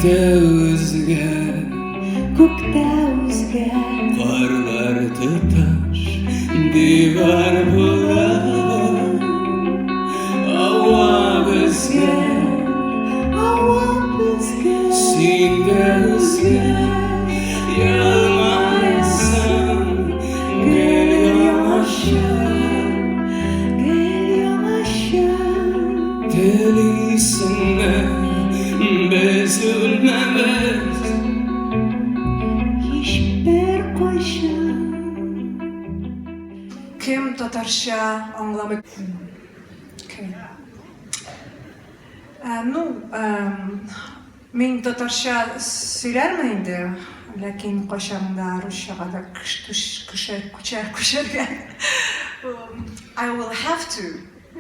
Күктә үзгә, Күктә үзгә. Карлар тоташ дивар була. Ава безгә, Ава безгә. Син дә үзгә, елмаясың гел яңача. Гел яңача. Телисеңме, без үлмәбез. Һич бер кайчан. Кем татарча аңламый? Okay. Ну, мин татарча сөйләрмен инде, ләкин кайчан да русчага да күчәргә. I will have to,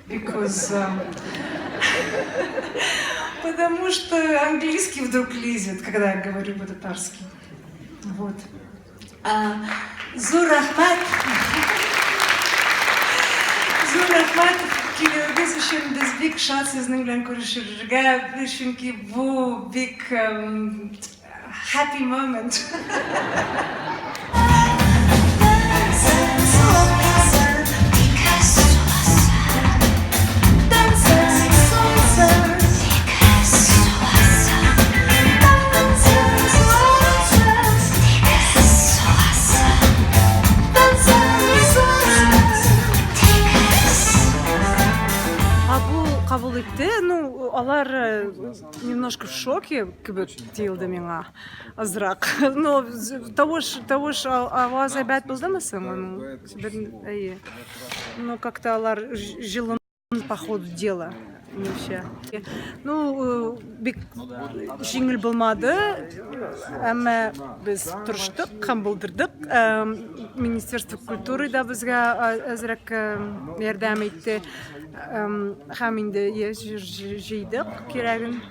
because потому что английский вдруг лезет, когда я говорю по-татарски. Вот. Зур рәхмәт. Зур рәхмәт килүегез өчен. Без бик шат сезнең белән күрешергә, чөнки бу бик happy moment. Кабул, кабул итте. Ну, алар немножко в шоке кебек тоелды миңа. Азрак. Но тавыш аваз әйбәт булдымы соң аның? Әйе. Ну, как-то алар җылын по ходу дела. Вообще. Ну, бик җиңел булмады, әмма без тырыштык һәм булдырдык. Министерство культуры да безгә әзрәк ярдәм итте. Һәм инде җыйдык кирәген.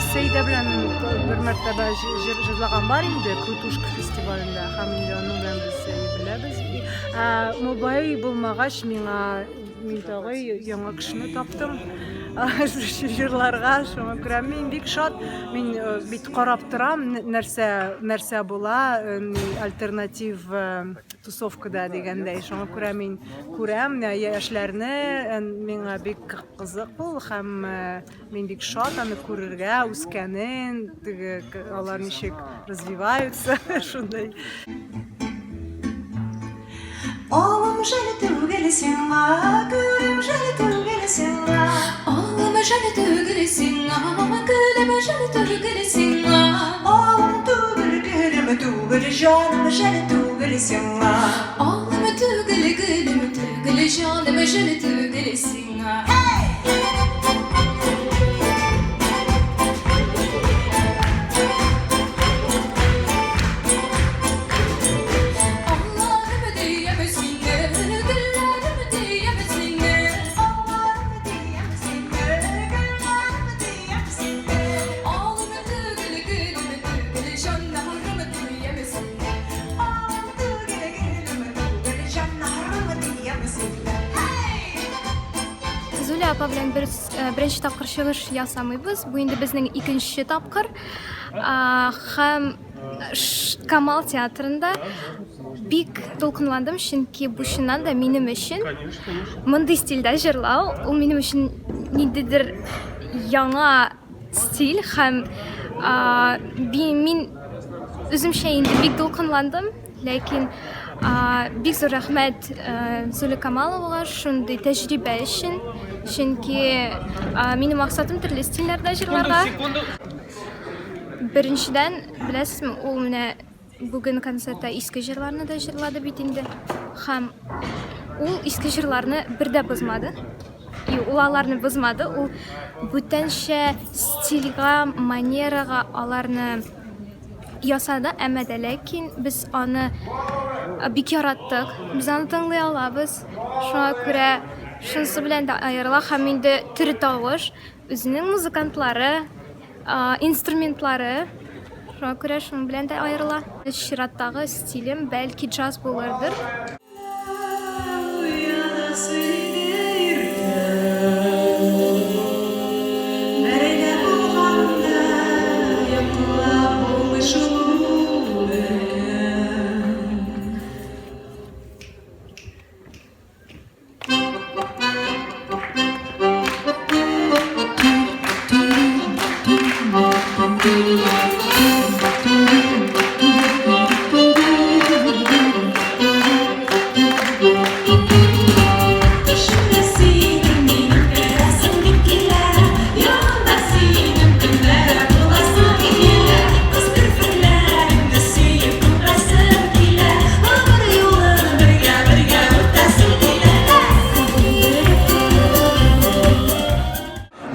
Сәйдә белән бер мәртәбә җырлаган бар инде Крутушка фестивалендә һәм инде аның белән без беләбез. Мобай булмагач миңа мин тагы яңа кешене таптым җырларга, шуңа күрә мин бик шат. Мин бит карап торам, нәрсә нәрсә була, альтернатив тусовкада дигәндәй. Шуңа күрә мин күрәм яшьләрне, миңа бик кызык бу һәм мин бик шат аны күрергә, үскәнен, теге алар ничек развиваются, шундай. Алым жәл түгел сиңа, гөлем жәл түгел сиңа. Алым жәл түгел сиңа, гөлем жәл түгел сиңа. Алым түгел, гөлем түгел, җаным жәл түгел сиңа. Алым түгел, гөлем түгел, җаным жәл түгел сиңа. Алларым диям сине, гөлләрем диям сине. Алларым диям сине, гөлләрем диям сине. Алым түгел, гөлем түгел, җаннарым диям сине. Алым түгел, гөлем түгел, җаннарым диям сине. апа белән бер, э, беренче тапкыр чыгыш ясамыйбыз. Бу инде безнең икенче тапкыр. Һәм Камал театрында бик дулкынландым, чөнки бу чыннан да минем өчен мондый стильдә җырлау, ул минем өчен ниндидер яңа стиль һәм мин үземчә инде бик дулкынландым, ләкин бик зур рәхмәт Зуля Камаловага шундый тәҗрибә өчен, чөнки минем максатым төрле стильләрдә җырларга. Беренчедән, беләсезме, ул менә бүген концертта иске җырларны да җырлады бит инде. Һәм ул иске җырларны бер дә бозмады. И ул аларны бозмады, ул бүтәнчә стильгә, манерага аларны ясады, әмма дә ләкин без аны бик яраттык, без аны тыңлый алабыз. Шуңа күрә шунысы белән дә аерыла һәм инде тере тавыш, үзенең музыкантлары, инструментлары, шуңа күрә шуның белән дә аерыла. Чираттагы стилем бәлки джаз булырдыр.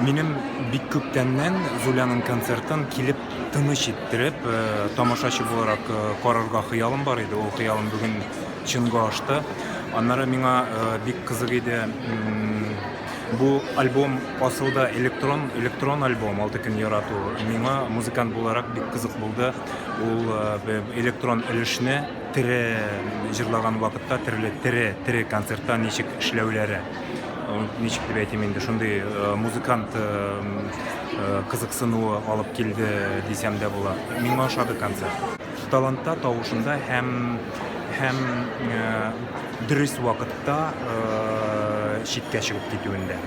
Минем бик күптәннән Зуляның концертын килеп тыныч иттереп, э, тамашачы буларак э, карарга хыялым бар иде. Ул хыялым бүген чынга ашты. Аннары миңа э, бик кызык иде. Бу альбом асылда электрон, электрон альбом Алты көн ярату. Миңа музыкант буларак бик кызык булды. Ул электрон өлешне тере җырлаган вакытта, тере, тере, тере концертта ничек эшләүләре. Ничек дип әйтим инде, шундый музыкант кызыксынуы алып килде дисәм дә була. Миңа ошады концерт. Талантта, тавышында һәм һәм дөрес вакытта читкә чыгып китүендә.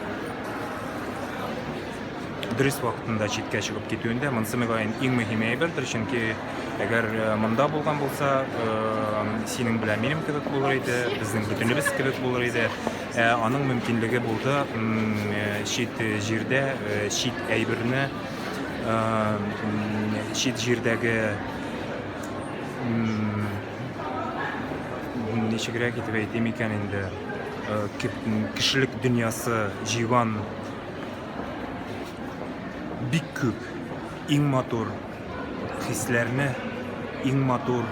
Дөрес вакытында читкә чыгып китүендә, монысы мөгаен иң мөһим әйбердер, чөнки әгәр монда булган булса, синең белән минем кебек булыр иде, безнең бөтенебез кебек булыр иде. Ә аның мөмкинлеге булды чит җирдә, чит әйберне, чит җирдәге ничегрәк итеп әйтим икән инде, кешелек дөньясы җыйган бик күп иң матур хисләрне, иң матур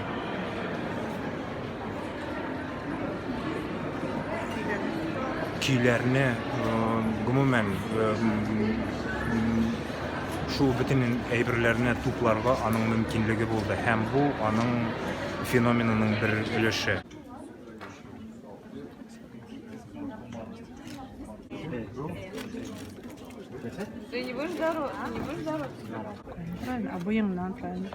көйләрне, гомумән, шул бөтен әйберләрне тупларга аның мөмкинлеге булды һәм бу аның феноменының бер өлеше. Ты не будешь здороваться? Не будешь здороваться? Правильно, а буеңнан правильно.